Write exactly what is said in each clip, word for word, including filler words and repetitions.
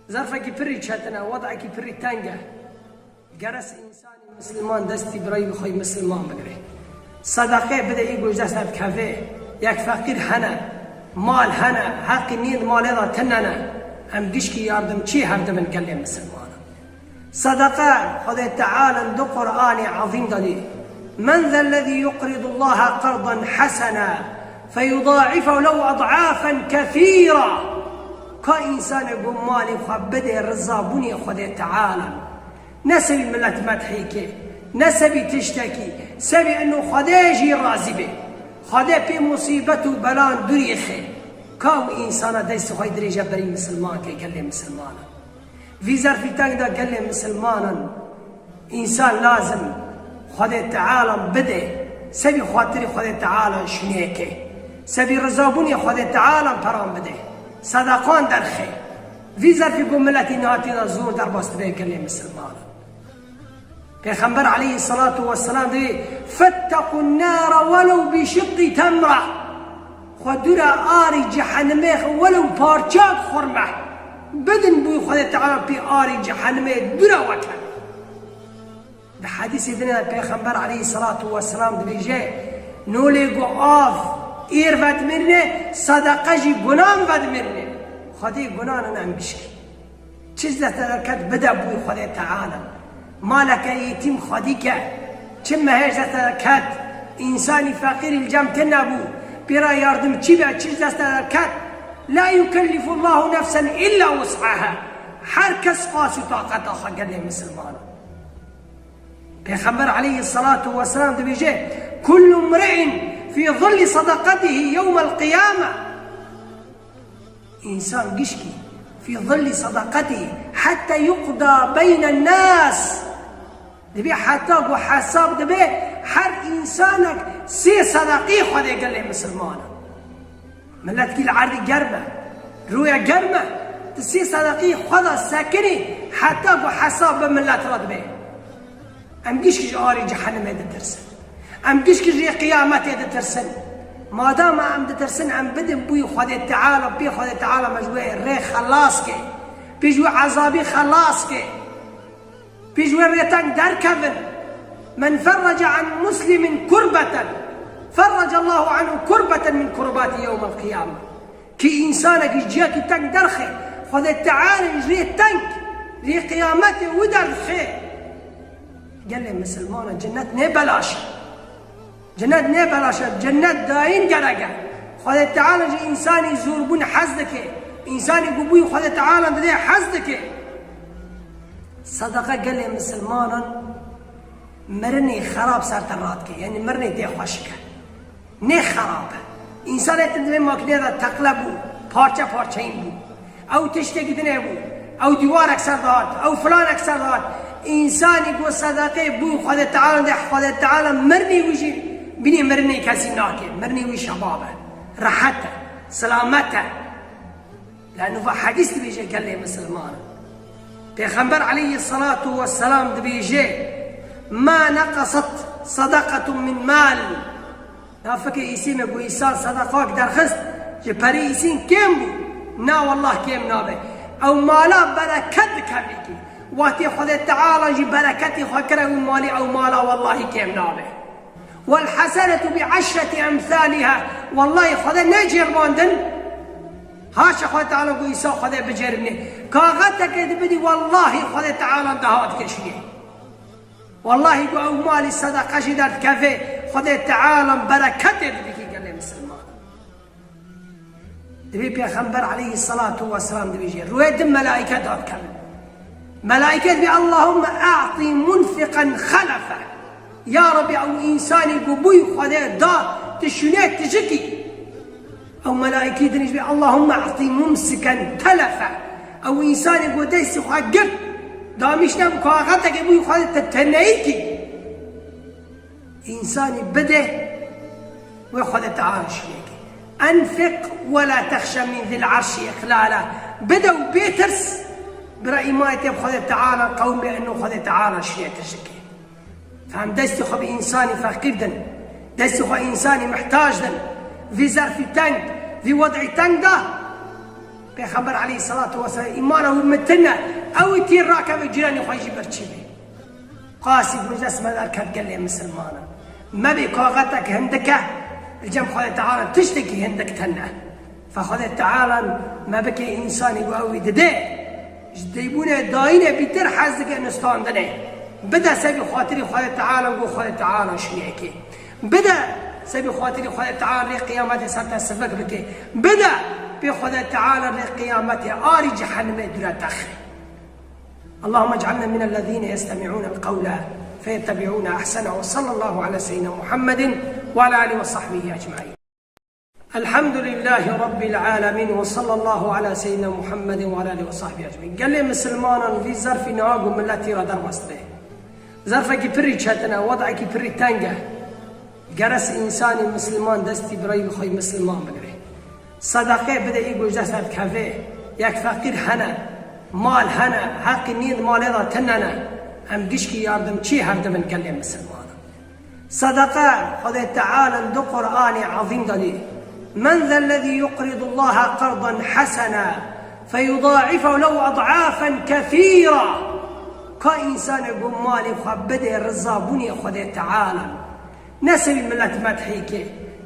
Zerfekî pirî çetin e, wedekî pirî teng e. Gerek însanî misliman destî birayî xwe yî misliman bigire. Sedeqe bide, yî goş dest dikeve. Yek feqîr hene, mal hene, heqî nîn malê de tune ne. Em gişkî yardimçî hevdibin gelê misliman. Sedeqe, Xwedê Teala di Qur'anê Ezîm de dî: "Men zellezî yuqridullaha qerdan hasena feyudaife lehu ad'afen kethîra." Ka însanê ku malê xwe bidê rizabûnê Xwedê Teala, ne sebî milet medhî ke, ne sebî tiştekî, sebî eno Xwedê jî razî bê. Xwedê pê musîbet û belan dûrî xe. Ka û însana destê xwe dirêje berî misilman ke, gelê misilmanan. Vî zerfî teng de gelê misilmanan, însan lazim Xwedê Teala bide, sebî xatirî Xwedê Teala şûnê ke, sebî rizabûnê Xwedê Teala peran bide, sedeqan derxe. Vî zerfî ku miletî nihatî de zor derbas dibe gelê misilmanan. Pêxember aleyhisselatu vesselam dibê: "Fettekun nara welew bi şiqqi temra." Xwe dûra arî cehenimê xwe welew parçak xurme bidin, bûyî Xwedê Teala pê arî cehenimê dûra weke. Di hedîsê din de Pêxember aleyhisselatu vesselam dibêje: "Nolê ku av êr vedimêrine, sedeqe jî gunan vedimêrine." Xwedê gunanan em bişkî. Çi ji dest te derket, bide bûyî Xwedê Teala. Maleke yetîm xwedî ke. Çi mehê ji dest te derket, însanî feqîrî li cem te nebû, pê re yardimçî be, çi ji dest te derket. La yukellifullahu nefsen illa wus'aha. Her kes qasî taqeta xwe gelê misilman. Pêxember aleyhisselatu vesselam dibêje: "Kullu mri'in fi zilli sadaqatihi yewmel qiyame." Însan gişkî fî zillî sadaqetî heta yuqda beynen nas. Dibê heta ku hesab dibe, her însanek sê sedeqî Xwedê gelê misilman e. Miletkî li erdî germ e, rûye germ e, tu sê sedeqî xwe de sekinî heta ku hesab bi milet re dibe. Em gişkî ji arî cehenimê ditirsin. Em gişkî ji rê qiyametê ditirsin. Madama em ditirsin, em bidin bûyî Xwedê Teala, pê Xwedê Teala me ji wê rê xelas ke. Pê ji wê ezabî xelas ke. Pê ji wê rê teng derkevin. "Men ferrece an muslimin kurbeten, ferrece Allahu anhu kurbeten min kurbati yewmel qiyame." Kî însanekî ji ciyekî teng derxe, Xwedê Teala ji rê teng, rê qiyametê wî derdixe. Gelê misilmana, cennet ne belaş e. Cennet ne belaş e, cennet dayîn gerek e. Xwedê Teala ji însanî zorbûn hez dike. Însanî ku bûyî Xwedê Teala dide hez dike. Sedeqe gelê misilmanan mirinê xerab ser te radike, yanî mirinê tê xweşik e. Ne xerab e. Însanê tu divê makînê de teqle bû, parçe parçeyîn bû. Ew tiştekî dinê bû. Ew dîwarek ser dihat, ew filanek ser dihat. Însanî ku sedeqê bû Xwedê Teala de, Xwedê Teala mirinê wî jî bînî mirinê kesî nake. Mirinê wî şebab e. Rehet e. Selamet e. Lano va hedîs dibêje gelê misilman. Pêxember aleyhisselatu vesselam dibêje: "Ma neqesat sadaqatun min mal." Na fikir îsî me ku îsan sedeqak derxist, ji perî îsîn kêm bû. Na wallah kêm nabe. Ew mala bereket dikevîkî. Wextê Xwedê Teala jî bereketê xwe kire wî malî, ew mala wallahî kêm nabe. "Wel hasenetu bi eşreti emsaliha." Wallahî Xwedê necêrmandin. Haşa Xwedê Teala ku îsa Xwedê bicêribîne. Kaxeteke dibidî, wallahî Xwedê Teala deha dikişîne. Wallahî ku ew malî sedeqe jî derdikeve, Xwedê Teala bereketê didikî gelê misilman. Dibê Pêxember aleyhisselatu vesselam dibêje, rûyê di melaîke dadikevin. Melaîke dibê, "Allahümme a'ti munfiqan halefe." Ya Rebbi, ew însanî ku bûyî Xwedê da, tu şûnê tijikî. Ew melaîkî din jî dibê, "Allahümme a'ti mumsiken telefe." Ew însanî ku destî xwe girt, damîşte bi kaxetekê bûyî Xwedê te teneyîkî. Însanî bide, wê Xwedê Teala şûneke. "Enfiq ve la texşe min zil arşi iqlala." Bide û bê tirs, bira îmanê te bi Xwedê Teala qewim be, eno Xwedê Teala şûnê tijikê. Fem destê xwe bi însanî feqîr din, destê xwe însanî mihtac din, vî zerfî teng, vî wed'î teng da. Pêxember aleyhisselatu vesselam îmana wî mitin e, ew ê tîr rakeve, cîranê xwe jî birçî bê. Qasî guhdest me derket gelê misilmanan. Mebê kaxetek hindik e, li cem Xwedê Teala tiştekî hindik tune. Fe Xwedê Teala me bike însanî ku ew wî dide. Ji dêbûnê dayînê bîtir hez dike nustandinê. Bide sebî xatirî Xwedê Teala, ku Xwedê Teala şûnê kê. Bide sebî xatirî Xwedê Teala rê qiyametê ser te sivik bike. Bide pê Xwedê Teala rê qiyametê arî cehennemê dûre te xe. اللهم اجعلنا من الذين يستمعون القول فيتبعون أحسنه، وصلى الله على سيدنا محمد وعلى آله وصحبه أجمعين. الحمد لله رب العالمين، وصلى الله على سيدنا محمد وعلى آله وصحبه أجمعين. Gelê misilmanan, vî zerfî niha ku miletî re derbas dibe. Zerfekî pirî çetin e, wedekî pirî teng e. Gerek însanî misilman destî birayî xwe misilman bigire. Sedeqê bide, î guhdest dikeve. Yek feqîr hene, mal hene, heqî nîn malê de tune ne. Em gişkî yardimçî hevdibin gelê misilmanan. Sedeqe, Xwedê Teala di Qur'anê Ezîm de dî: "Men zellezî yuqridullaha qardan hasena feyudâ'ife lehu ad'afen kethîra." Ka însanê ku malê xwe bide rizabûnê Xwedê Teala, ne sebî milet medhî ke,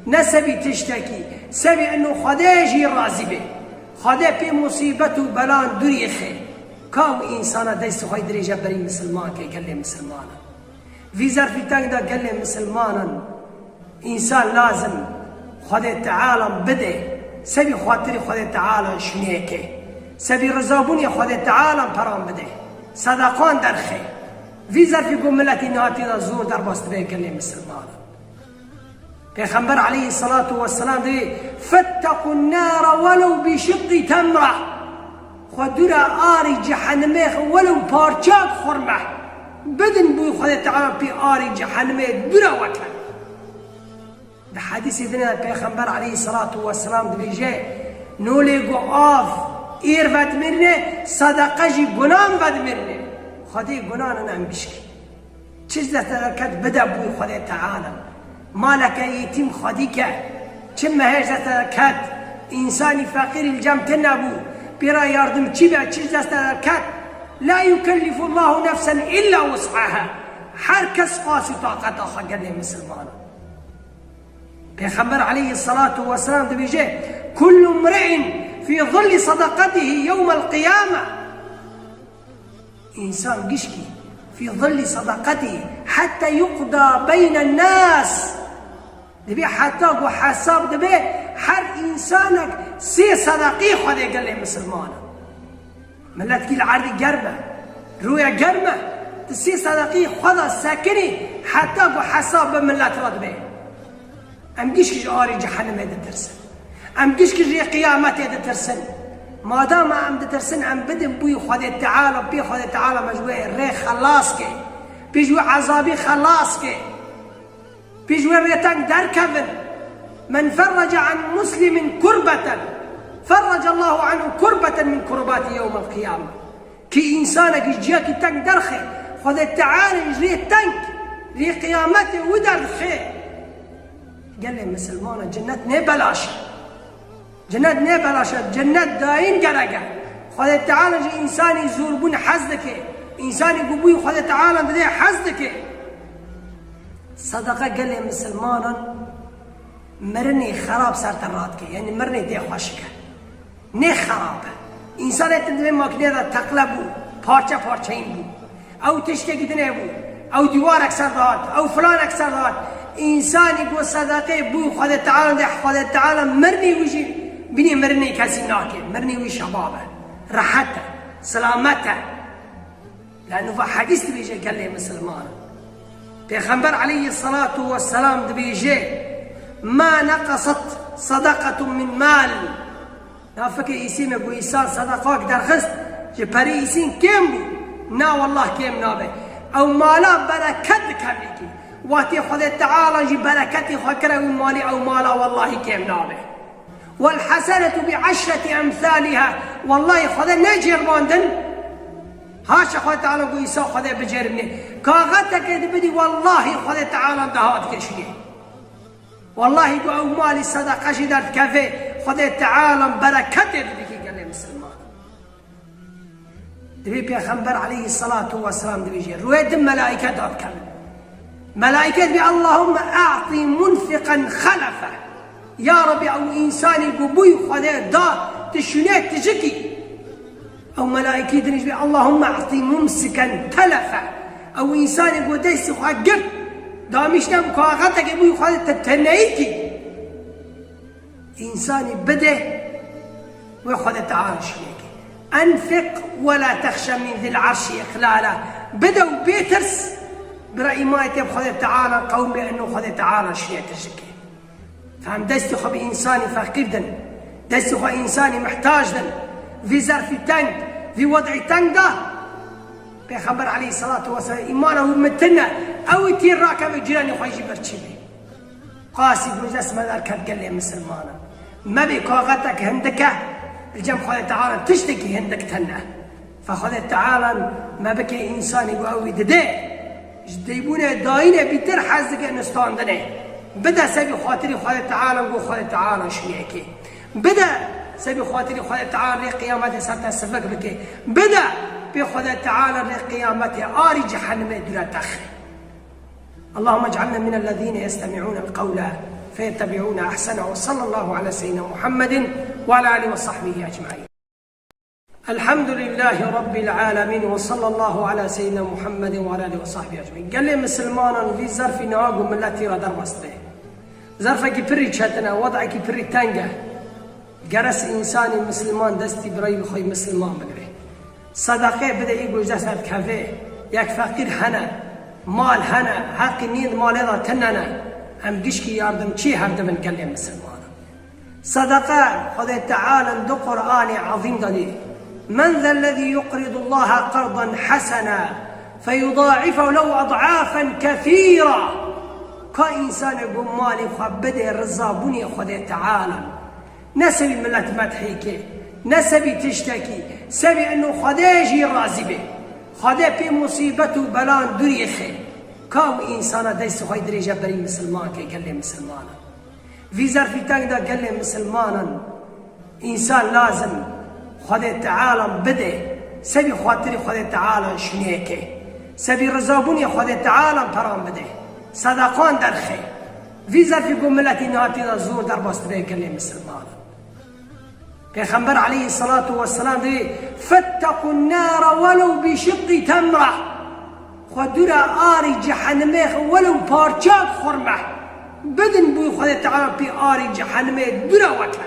ne sebî tiştekî, sebî eno Xwedê jî razî be. Xwedê pê musîbet û belan dûrî xe. Ka wî însana destê xwe dirêje berî misilman ke, gelê misilmanan. Vî zerfî teng de gelê misilmanan, însan lazim Xwedê Teala bide, sebî xatirî Xwedê Teala şûnê ke, sebî rizabûnê Xwedê Teala peran bide, sedeqan derxe. Vî zerfî ku miletî niha tê de zor derbas dibe gelê misilmanan. Pêxember aleyhisselatu vesselam dibê: "Fettekun nara welew bi şiqqi temra." Xwe dûra arî cehennemê xe, welew parçak xurme. Bidin bûyî Xwedê Teala pê arî cehennemê dûra we ken. Di hedîsê din de Pêxember aleyhisselatu vesselam dibêje: "Nolê ku av êr vedimêrine, sedeqe jî gunan vedimêrine." Xwedê gunanan em gişkî. Çi ji dest te derket, bide bûyî Xwedê Teala. Maleke yetîm xwedî ke. Çi mehê ji dest te derket, însanî feqîrî li cem te nebû, pê re yardimçî be, çi ji dest te derket. La yukellifu Allahu nefsen illa wus'aha. Her kes qasî taqeta xwe gelê misilmanan. Pêxember aleyhisselatu vesselam dibêje: "Kullu mri'in fi zilli sadaqatihi yewmel qiyame." Însan gişkî fî zillî sadaqetî heta yuqda beynen nas. Dibê heta ku hesab dibe, her însanek sê sadaqî Xwedê gelê misilman e. Miletkî li erdî germ e, rûye germ e, tu sê sadaqî xwe de sekinî heta ku hesab bi milet re dibe. Em gişkî ji arî cehennemê ditirsin. Em gişkî ji rê qiyametê ditirsin. Madama em ditirsin, em bidin bûyî Xwedê Teala, pê Xwedê Teala me ji wê rê xelas ke. Pê ji wê ezabî xelas ke. Pê ji wê rê teng derkevin. Men ferrece an muslimin kurbeten, ferrece Allahu anhu kurbeten min kurbati yewmel qiyame. Kî însanekî ji ciyakî teng derxe, Xwedê Teala ji rê teng, rê qiyametê wî derdixe. Gelê misilmana, cennet ne belaş e. Cennet ne belaş e, cennet dayîn gerek e. Xwedê Teala ji însanî zorbûn hez dike. Însanî ku bûyî Xwedê Teala dide hez dike. Sedeqa gelê misilmanan mirinê xerab ser te radike, yanî mirinê tê xweşik e. Ne xerab e. Însanê din di vê makînê de teqle bû, parçe parçeyîn bû. Ew tiştekî din hebû, ew dîwarek ser dihat, ew filanek ser dihat. Însanî ku sedeqê bû Xwedê Teala de, Xwedê Teala mirinê wî jî binê mirinê kesî nake. Mirinê wî şebab e, rehet e, silamet e. Lano va hedîs dibêje gelê misilman. Pêxember aleyhisselatu vesselam dibêje: "Ma neqesat sadaqatun min mal." Na fikê îsî me ku îsal sedaqak derxist, ji perê îsîn kêm bû. Na wallah kêm nabe. Ew mala bereket dikevnîkî. Watê Xwedê Teala jî bereketê xwe kire wî malî, ew mala wallahî kêm nabe. Wel hasenetu bi eşreti emsaliha. Wallahî Xwedê necêrmandin. Haşa Xwedê Teala ku îsa Xwedê bicêrmîne. Kaxeteke dibidî wallahî Xwedê Teala deha dikişîne. Wallahî ku ew malî sedeqe jî derdikeve, Xwedê Teala bereketê didikî gelê misilman. Divê Pêxember aleyhisselatu vesselam dibêje, rûyê din melaîke dadikevin. Melaîke dibê, "Allahümme a'ti munfiqan halefe." Ya Rabbi, ew însanî ku bûyî Xwedê da, tu şûnê tijikî. Ew melaîkî din jî dibê, "Allahümme a'ti mumsiken telefe." Ew însanî ku destî xwe girt, damîşte bi kaxetekê bûyî Xwedê te teneyî kî. Însanî bide wê Xwedê Teala şûnê ke. Enfiq we la texşe min zil arşî iqlala. Bide û bê tirs, bira îmanê te bi Xwedê Teala qewimê, eno Xwedê Teala şûnê tijikê. Fehm destî xwe bi însanî feqîr din. Destî xwe însanî mihtac din. Vî zerfî teng, vî wed'î teng da. Pêxember aleyhisselatu vesselam îmana wî mitin e. Ew ê tîr rakeve, cîranê xwe jî birçî bê. Qasî guh dest me derket gelê misilmanan. Me bê kaxetek hindik e, li cem Xwedê Teala tiştekî hindik tune. Fe Xwedê Teala me bike însanî ku ew wî dide, ji dêbûnê dayînê bîtir hez dike nistandinê. Bide sebî xatirî Xwedê Teala, ku Xwedê Teala şûnê ke. Bide sebî xatirî Xwedê Teala rê qiyametê ser te sivik bike. Bide pê Xwedê Teala rê qiyametê arî cehennemê dûre te xe. اللهم اجعلنا من الذين يستمعون القول فيتبعون أحسنه، وصلى الله على سيدنا محمد وعلى آله وصحبه أجمعين. الحمد لله رب العالمين، وصلى الله على سيدنا محمد وعلى آله وصحبه أجمعين. Gelê misilmanan, vî zerfî niha ku miletî re derbas dibe. Zerfekî pirî çetin e, wed'ekî pirî teng e. Gerek însanî misilman destî birayî xwe misilman bigire. Sedeqe bide, î guh ji dest derdikeve. Yek feqîr hene, mal hene, heqî nîn malê de tune ne. Em gişkî yardimçî hev dibin gelê misilmanan. Sedeqe, Xwedê Teala di Qur'anê Ezîm de dî, "Men zellezî yuqridullaha qerdan hesena feyudâ'ife lehu ed'afen kesîra." Ka însanê ku malê xwe bide rizabûnê Xwedê Teala, ne sebî milet medhê ke, ne sebî tiştekî, sebî eno Xwedê jî razî be. Xwedê pê musîbet û belan dûrî xe. Ka wî însana destî xwe dirêje berî misilman ke, gelê misilmanan. Vî zerfî teng de gelê misilmanan, însan lazim Xwedê Teala bide, sebî xatirî Xwedê Teala şûnê ke, sebî rizabûnê Xwedê Teala peran bide, sedeqan derxe. Vî zerfî ku miletî niha tê de zor derbas dibe gelê misilmanan. Pêxember aleyhisselatu vesselam dibê, "Fettekun nara welew bi şiqqi temra." Xwe dûra arî cehennemê xe, welew parçak xurme. Bidin bûyî Xwedê Teala pê arî cehennemê dûra weke.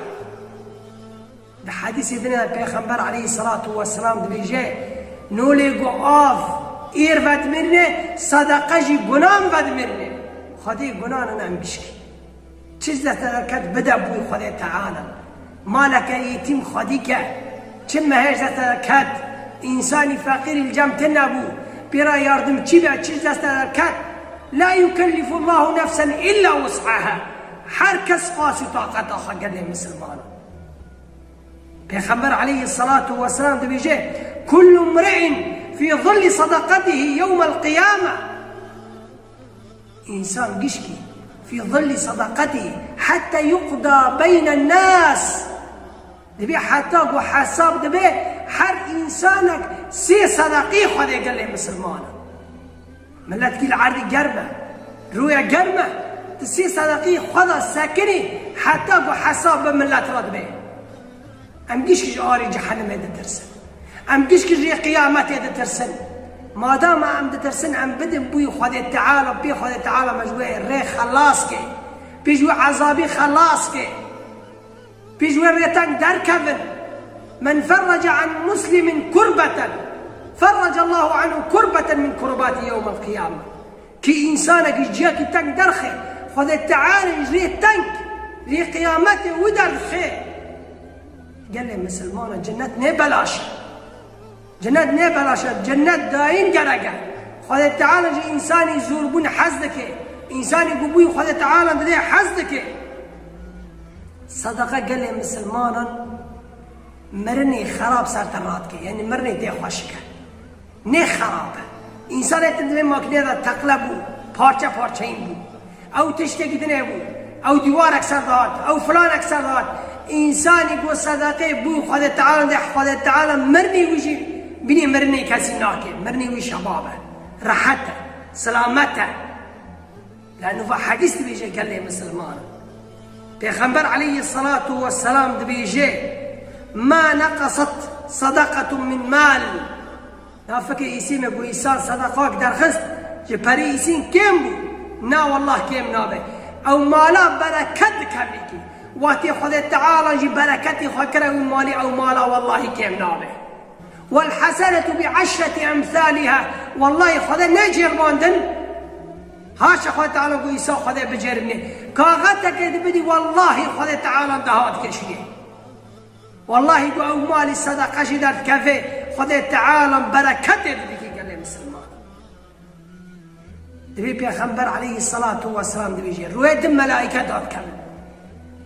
Di hedîsê din de Pêxember aleyhisselatu vesselam dibêje, nolê ku av êr vedimirine, sedeqe jî gunan vedimirine. Xwedê gunanan em gişkî. Çi ji dest te derket, bide bûyî Xwedê Teala. Maleke yetîm xwedî ke, çi mehê ji dest te derket, însanî feqîrî li cem te nebû, pê re yardimçî be, çi ji dest te derket. La yukellifullahu nefsen illa wus'aha. Her kes qasî taqeta xwe gelê misilman. Pêxember aleyhisselatu vesselam dibêje, "Kullu mri'in fi zilli sadaqatihi yewmel qiyame." Însan gişkî fî zillî sedaqetî hetta yuqda beynen nas. Dibê heta ku hesab dibe, her însanek sê sedaqî Xwedê gelê misilmanan. Miletkî li erdî germ e, rûye germ e, tu sê sedaqî xwe de sekinî heta ku hesab bi milet re dibe. Em gişkî ji arê cehennemê ditirsin. Em gişkî ji rê qiyametê ditirsin. Madama em ditirsin, em bidin bûyî Xwedê Teala, pê Xwedê Teala me ji wê rê xelas ke. Pê ji wê ezabî xelas ke. Pê ji wê rê teng derkevin. Men ferrece an muslimin kurbeten, ferrece Allahu anhu kurbeten min kurbati yewmel qiyame. Kî însanekî ji ciyekî teng derxe, Xwedê Teala ji rê teng, rê qiyametê wî derxe. Gelê misilmana, cennet ne belaş e. Cennet ne belaş e, cennet dayîn gerek e. Xwedê Teala ji însanî zorbûn hez dike. Însanî ku bûyî Xwedê Teala dide hez dike. Sedeqa gelê misilmanan mirinê xerab ser te radike. Yanî mirinê tê xweşik e. Ne xerab e. Însanê tu di vê makînê de teqle bû, parçe parçeyîn bû. Ew tiştekî din hebû. Ew dîwarek ser dihat, ew filanek ser dihat. Însanî ku sedeqê bû Xwedê Teala de, Xwedê Teala mirinî wî jî Binê mirinê kesî nake, mirinê wî şebab e, rehet e, selamet e. Leno va hedîs dibêje gelê misilman. Pêxember aleyhisselatu vesselam dibêje, "Ma neqesat sadaqatun min mal." Na fikê îsî me ku îsan sadaqak derxist, ji perê îsîn kêm bû. Na, wallah kêm nabe. Ew mala bereket dikevîkî. Wextê Xwedê Teala jî bereketê xwe kire wî malê, ew mala wallahî kêm nabe. "Wal hasenetu bi eşreti emsaliha." Wallahî Xwedê necêrmandin. Haşa Xwedê Teala ku îsa Xwedê bicêrmîne. Kaxeteke dibidî, wallahî Xwedê Teala deha dikeşîne. Wallahî ku ew malî sedeqe jî derdikeve, Xwedê Teala bereketê didike gelê misilman. Dibê Pêxember aleyhisselatu vesselam dibêje, rûyê din melaîke dadikevin.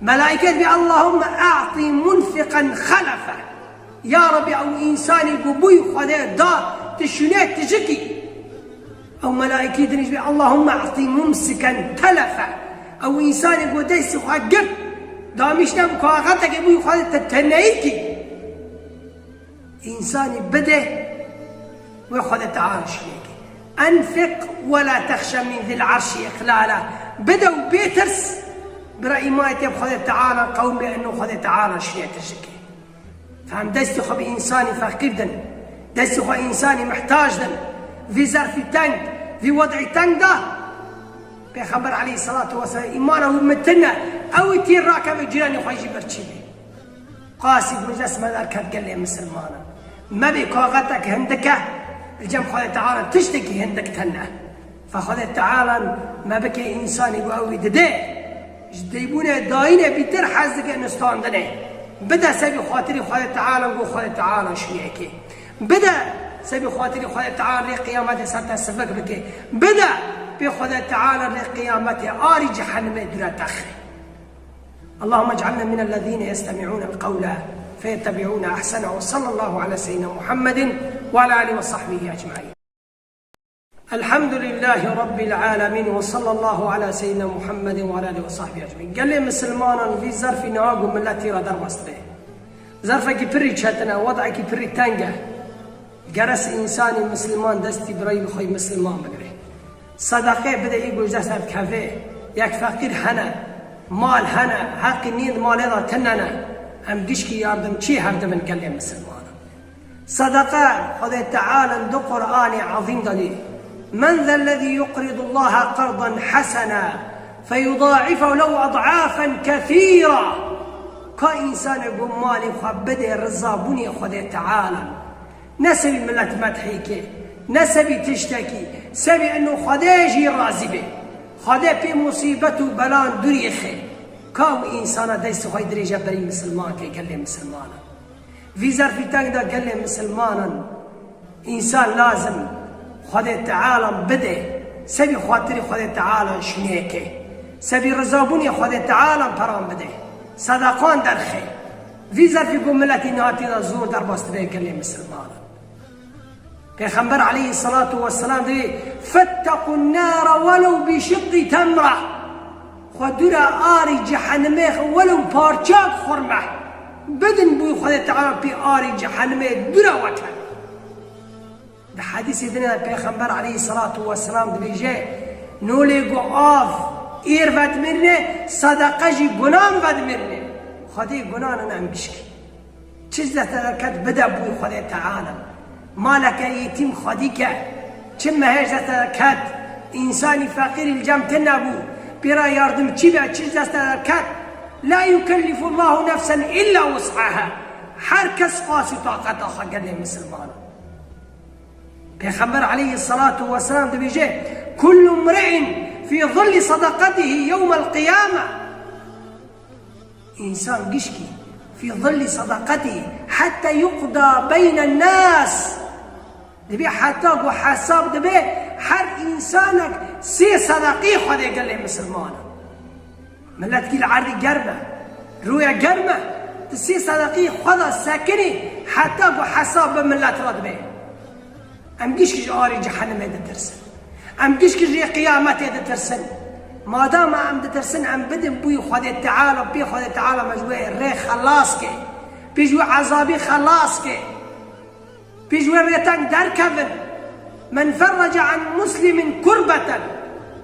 Melaîke dibê, "Allahümme a'ti munfiqan halefe." Ya Rebbi, ew însanî ku bûy Xwedê da, tu şûnê tijikî. Ew melaîkî din jî dibê, "Allahümme a'ti mumsiken telefe." Ew însanî ku destî xwe girt, damîşte bi kaxetekê bûy Xwedê te teneyîkî. Însanî bide, wê Xwedê Teala şûnê ke. "Enfiq ve la texşe min zil arşi iqlala." Bide û bê tirs, bira îmanê te bi Xwedê Teala qewimê, eno Xwedê Teala şûnê tijikê. Fem destî xwe bi însanî feqîr din, destî xwe însanî mihtac din, vî zerfî teng, vî wed'î teng da. Pêxember aleyhisselatu vesselam îmana wî mitin e, ew ê tîr rakeve cîranê xwe jî birçî bê. Qasî ku ji dest me derket gelê misilmanan. Mebê kaxetek hindik e, li cem Xwedê Teala tiştekî hindik tune. Fe Xwedê Teala me bike însanî ku ew wî dide, ji dêbûnê dayînê bîtir hez dike nistandinê. Bide sebî xatirî Xwedê Teala ku Xwedê Teala şûnê ke. Bide sebî xatirî Xwedê Teala rê qiyametê ser te sivik bike. Bide pê Xwedê Teala rê qiyametê arî cehennemê dûre te xe. اللهم اجعلنا من الذين يستمعون القول فيتبعون أحسنه. وصلى الله على سيدنا محمد وعلى آله وصحبه أجمعين. الحمد لله رب العالمين، وصلى الله على سيدنا محمد وعلى آله وصحبه أجمعين. Gelê misilmanan, vî zerfî niha ku miletî re derbas dibe. Zerfekî pirî çetin e, wed'ekî pirî teng e. Gerek însanî misilman destî birayî bi xwe misilman bigire. Sedeqê bide, î ku ji dest dikeve. Yek feqîr hene, mal hene, heqî nîn malê de tune ne. Em gişkî yardimçî hev dibin gelê misilmanan. Sedeqe, Xwedê Teala di Qur'anê Ezîm de dî, "Men zellezî yuqridullaha qardan hasena feyudâifehu lehu ed'afen kesîra." Ka însanê ku malê xwe bide rizabûnê Xwedê Teala, ne sebî milet medhî ke, ne sebî tiştekî, sebî eno Xwedê jî razî be. Xwedê pê musîbet û belan dûrî xe. Ka ew însana destî xwe dirêje berî misilman ke, gelê misilmanan. Vî zerfî teng de gelê misilmanan, însan lazim Xwedê Teala bide, sebî xatirî Xwedê Teala şûnê ke. Sebî rizabûnê Xwedê Teala peran bide. Sedeqan derxe. Vî zerfî ku miletî niha tê de zor derbas dibe gelê misilmanan. Pêxember aleyhisselatu vesselam dibê, "Fettequn nara welew bi şiqqi temra." Xwe dûra arî cehennemê xe welew parçak xurme. Bidin bûy Xwedê Teala pê arî cehennemê dûra weke. Di hedîsê din de Pêxember aleyhisselatu vesselam dibêje, "Nolê ku av êr vedimirine, sedeqe jî gunan vedimirine." Xwedê gunanan em gişkî. Çi ji dest te derket bide bûy Xwedê Teala. Maleke yetîm xwedî ke. Çi mehê ji dest te derket, însanî feqîrî li cem te nebû, pê re yardimçî be, çi ji dest te derket. La yukellifullahu nefsen illa wus'aha. Her kes qasî taqeta xwe gelê misilman. Pêxember aleyhisselatu vesselam dibêje, "Kullu mri'in fi zilli sadaqatihi yewmel qiyame." Însan gişkî fî zillî sedaqetî hetta yuqda beynen nas. Dibê heta ku hesab dibe her însanek sê sedeqî Xwedê gelê misilmanan. Miletkî li erdî germ e, rûye germ e, tu sê sedeqî xwe de sekinî heta ku hesab bi milet re dibe. Em gişkî ji arê cehennemê ditirsin. Em gişkî ji qiyametê ditirsin. Madama em ditirsin, em bidin bûyî Xwedê Teala, pê Xwedê Teala me ji wê rê xelas ke. Pê ji wê ezabî xelas ke. Pê ji wê rê teng derkevin. Men ferrece an muslimin kurbeten,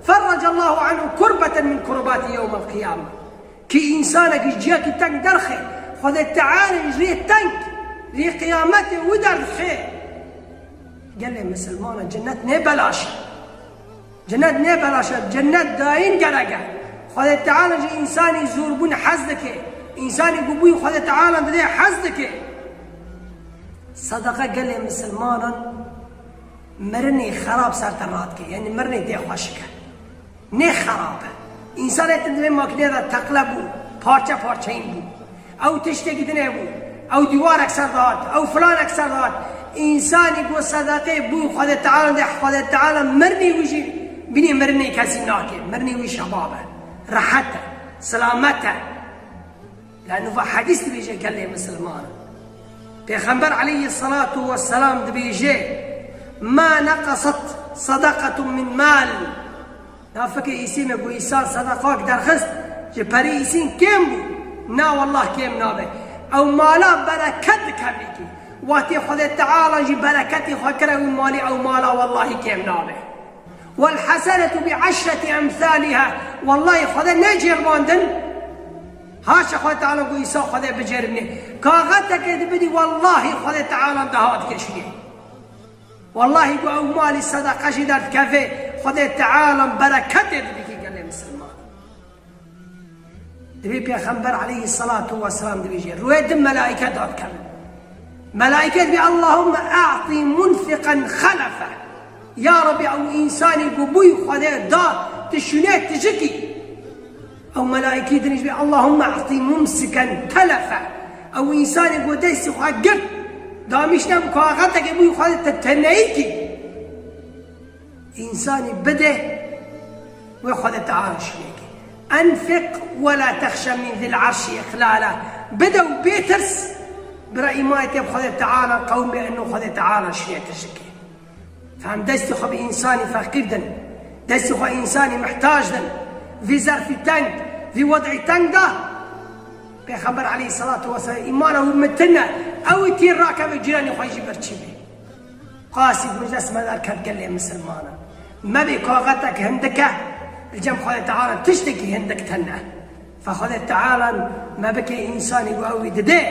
ferrece Allahu anhu kurbeten min kurbati yewmel qiyame. Kî însanekî ji ciyekî teng derxe, Xwedê Teala ji rê teng, rê qiyametê wî derdixe. Gelê misilmana, cennet ne belaş e. Cennet ne belaş e, cennet dayîn gerek e. Xwedê Teala ji însanî zûrbûn hez dike. Însanî ku bûyî Xwedê Teala dide hez dike. Sedeqe gelê misilmanan mirinê xerab ser te radike. Yanî mirinê tê xweşik e. Ne xerab e. Însanê tu di vê makînê de teqle bû, parçe parçeyîn bû. Ew tiştekî din hebû. Ew dîwarek ser dihat, ew filanek ser dihat. Însanî ku sedeqê bû Xwedê Teala de, Xwedê Teala mirinê wî jî bînî mirinê kesî nake. Mirinê wî şebab e. Rehet e. Silamet e. Lano va hedîs dibêje gelê misilman. Pêxember aleyhisselatu vesselam dibêje, "Ma neqesat sadaqatun min mal." Na fikir îsî me ku îsan sedaqak derxist, ji perî îsîn kêm bû. Na, wallah kêm nabe. Ew mala bereket dikevîkî. Wextê Xwedê Teala jî bereketê xwe kire wî malî, ew mala wallahî kêm nabe. Wel hasenetu bi eşreti emsaliha. Wallahî Xwedê necêrbandin. Haşa Xwedê Teala ku îsa Xwedê bicêribîne. Kaxetekê dibidî, wallahî Xwedê Teala daha dikişîne. Wallahî ku ew malî sedeqe jî derdikeve, Xwedê Teala bereketê didikî gelê misilman. Dibê Pêxember aleyhisselatu vesselam dibêje, rûyê din melaîke dadikevin. Melaîke dibê, "Allahümme a'ti munfiqan halefe." Ya Rebbi, ew însanî ku bûyî Xwedê da, tu şûnê tijikî. Ew melaîkî din jî dibê, "Allahümme a'ti mumsiken telefe." Ew însanî ku destî xwe girt, damîşte bi kaxetekê bûyî Xwedê te teneyîkî. Însanî bide, wê Xwedê Teala şûnê ke. Enfik we la texşe min zil arşi iqlala. Bide û bê tirs, bira îmanê te bi Xwedê Teala qewimê, eno Xwedê Teala şûnê tijikê. Fehm destî xwe bi însanî feqîr din. Destî xwe însanî mihtac din. Vî zerfî teng, vî wed'î teng da. Pêxember aleyhisselatu vesselam îmana wî mitin e. Ew tîr rakeve cîranê xwe jî birçî be. Qasî ku ji dest me derket gelê misilmanan. Mebê kaxetek hindik e, li cem Xwedê Teala tiştekî hindik tune. Fe Xwedê Teala me bike însanî ku ew wî dide,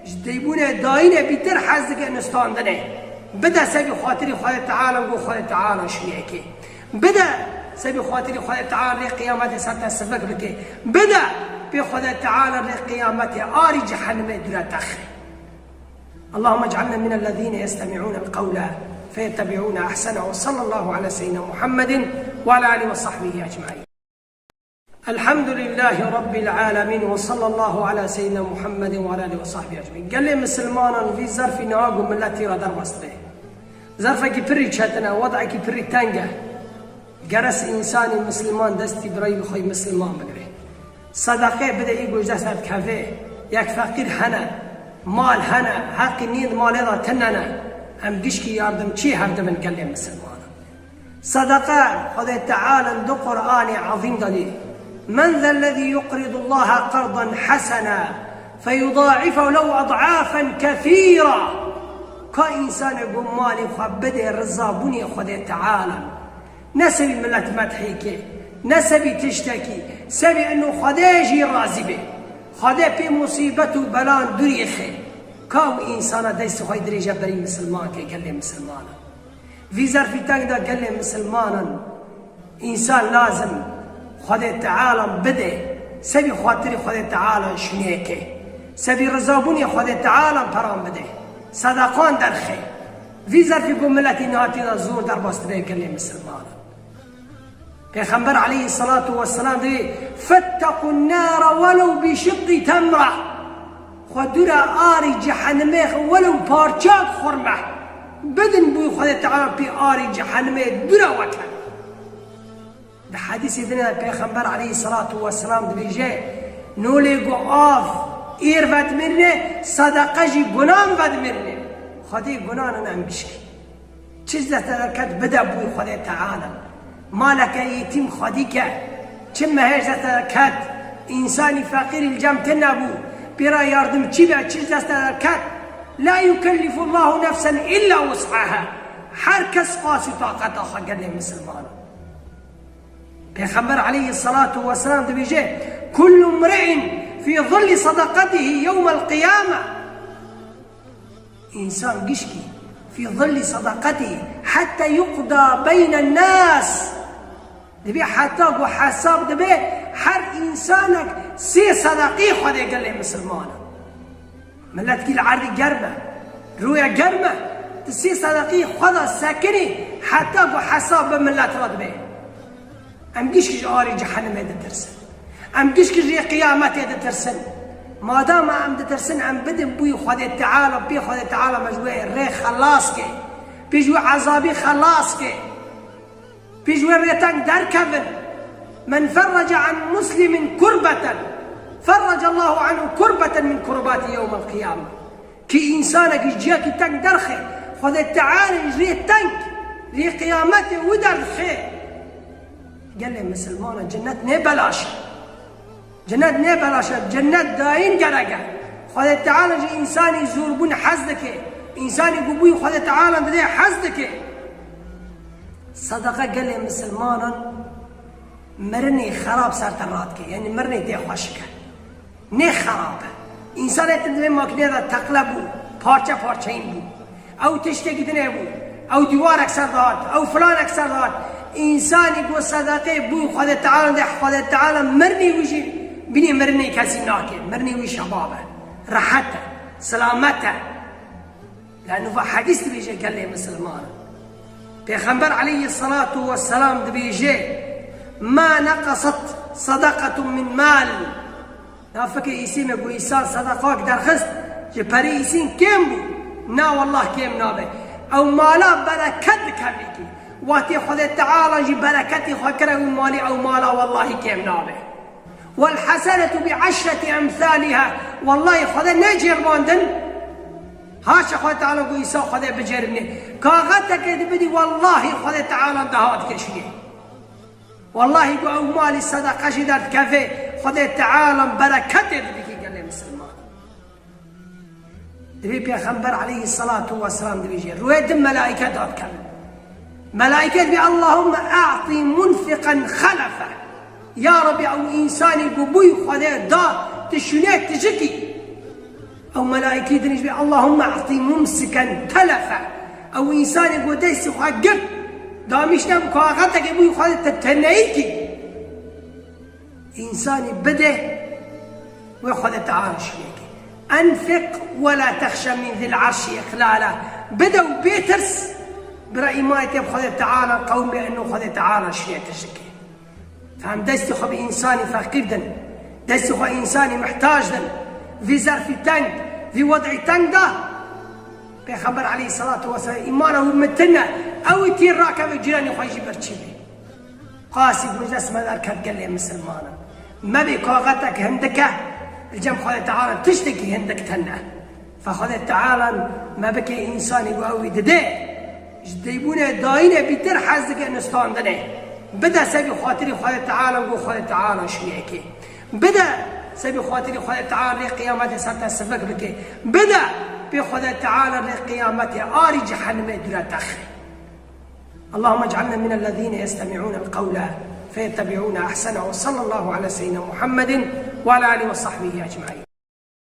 ji dêbûnê dayînê bîtir hez dike nistandinê. Bide sebî xatirî Xwedê Teala ku Xwedê Teala şûnê ke. Bide sebî xatirî Xwedê Teala rê qiyametê ser te sivik bike. Bide pê Xwedê Teala rê qiyametê arî cehenimê dûre te xe. اللهم اجعلنا من الذين يستمعون القول فيتبعون أحسنه. وصلى الله على سيدنا محمد وعلى آله وصحبه أجمعين. الحمد لله رب العالمين، وصلى الله على سيدنا محمد وعلى آله وصحبه أجمعين. Gelê misilmanan, vî zerfî niha ku miletî re derbas dibe. Zerfekî pirî çetin e, wed'ekî pirî teng e. Gerek însanî misilman destî birayî xwe misilman bigire. Sedeqe bide, î ku ji dest te dikeve. Yek feqîr hene, mal hene, heqî nîn malê de tune ne. Em gişkî yardimçî hev dibin gelê misilmanan. Sedeqe, Xwedê Teala di Qur'anê Ezîm de dî, "Men zellezî yuqridullaha qardan hasena feyudaife lehu ad'afen kesîra." Ka însanê ku malê xwe bide rizabûnê Xwedê Teala. Ne sebî milet medhê ke, ne sebî tiştekî, sebî eno Xwedê jî razî be. Xwedê pê musîbet û belan dûrî xe. Ka ew însana destê xwe dirêje berî misilman ke gelê misilmanan. Vî zerfî teng de gelê misilmanan, însan lazim Xwedê Teala bide, sebî xatirî Xwedê Teala şûnê ke. Sebî rizabûnê Xwedê Teala peran bide. Sedeqan derxe. Vî zerfî ku miletî niha tê de zor derbas dibe gelê misilmanan. Pêxember aleyhisselatu vesselam dibê, "Fettequn nara welew bi şiqqi temra." Xwe dûra arî cehenimê xe welew parçak xurme. Bidin bûyî Xwedê Teala pê arî cehenimê dûra weke. Di hedîsê din de Pêxember aleyhisselatu vesselam dibêje, nolê ku av êr vedimirine, sedeqe jî gunan vedimirine. Xwedê gunanan em bişkî. Çi ji dest te derket bide bûyî Xwedê Teala. Maleke yetîm xwedî ke. Çi mehê ji dest te derket, însanî feqîrî li cem te nebû, pê re yardimçî be, çi ji dest te derket, La yukellifullahu nefsen illa wus'aha. Her kes qasî taqeta xwe, gelê misilmanan. Pêxember aleyhisselatu vesselam dibêje, "Kullu mri'in fi zilli sadaqatihi yewmel qiyame." Însan gişkî fi zilli sadaqatihi hetta yuqda beynen nas. Dibê heta ku hesab dibe, her însanek sê sedeqî Xwedê, gelê misilmanan. Miletkî li erdî germ e, rûye germ e, tu sê sedeqî xwe de sekinî heta ku hesab bi milet re dibe. Em gişkî ji arî cehennemê ditirsin. Em gişkî ji rê qiyametê ditirsin. Madama em ditirsin, em bidin bûyî Xwedê Teala, pê Xwedê Teala me ji wê rê xelas ke. Pê ji wê ezabî xelas ke. Pê ji wê rê teng derkevin. Men ferrece an muslimin kurbeten, ferrece Allahu anhu kurbeten min kurbati yewmel qiyame. Kî însanekî ji ciyekî teng derxe, Xwedê Teala ji rê teng, rê qiyametê wî derdixe. Gelê misilmana, cennet ne belaş e. Cennet ne belaş e, cennet dayîn gerek e. Xwedê Teala ji însanî zûrbûn hez dike. Însanî ku bûyî Xwedê Teala dide hez dike. Sedeqe, gelê misilmanan, mirinê xerab ser te radike. Yanî mirinê tê xweşik e. Ne xerab e. Însanê tu di vê makînê de teqle bû, parçe parçeyîn bû. Ew tiştekî din hebû. Ew dîwarek ser dihat, ew filanek ser dihat. Însanî ku sedeqê bû Xwedê Teala de, Xwedê Teala mirinê wî jî bînî mirinê kesî nake. Mirinê wî şebab e. Rehet e. Selamet e. Lano va hedîs dibêje, gelê misilman. Pêxember aleyhisselatu vesselam dibêje, "Ma neqesat sadaqatun min mal." Na fikir îsî me ku îsan sedeqak derxist, ji perê îsîn kêm bû. Na, wallah kêm nabe. Ew mala bereket dikevîkî. Wextê Xwedê Teala jî bereketê xwe kire wî malî, ew mala wallahî kêm nabe. "Wel hasenetu bi eşreti emsaliha." Wallahî Xwedê necêrmandin. Haşa Xwedê Teala ku îsa Xwedê bicêribîne. Kaxetekê dibidî, wallahî Xwedê Teala deha dike şûyê. Wallahî ku ew malî sedeqe jî derdikeve, Xwedê Teala bereketê didikî gelê misilman. Dibê Pêxember aleyhisselatu vesselam dibêje, rûyê din melaîke dadikevin. Melaîke dibê, "Allahümme a'ti munfiqan halefe." Ya Rebbi, ew însanî ku bûyî Xwedê da, tu şûnê tijikî. Ew melaîkî din jî dibê, "Allahümme a'ti mumsiken telefe." Ew însanî ku destî xwe girt, damîşte bi kaxetekê bûyî Xwedê te teneyîkî. Însanî bide, wê Xwedê Teala şûnê ke. "Enfiq ve la texşe min zil arşi iqlala." Bide û bê tirs, bira îmanê te bi Xwedê Teala qewimê, eno Xwedê Teala şûnê tijikê. Em destî xwe bi însanî feqîr din, destî xwe însanî mihtac din, vî zerfî teng, vî wed'î teng da. Pêxember aleyhisselatu vesselam îmana wî mitin e, ew ê tîr rakeve, cîranê xwe jî birçî bê. Qasî ku ji dest me derket gelê misilmanan. Mebê kaxetek hindik e, li cem Xwedê Teala tiştekî hindik tune. Fe Xwedê Teala me bike însanî ku ew wî dide, ji dêbûnê dayînê bîtir hez dike nistandinê. Bide sebî xatirî Xwedê Teala ku Xwedê Teala şûnê ke. Bide sebî xatirî Xwedê Teala rê qiyametê ser te sivik bike. Bide pê Xwedê Teala rê qiyametê arî cehennemê dûre te xe. اللهم اجعلنا من الذين يستمعون القول فيتبعون أحسنه. وصلى الله على سيدنا محمد وعلى آله وصحبه أجمعين.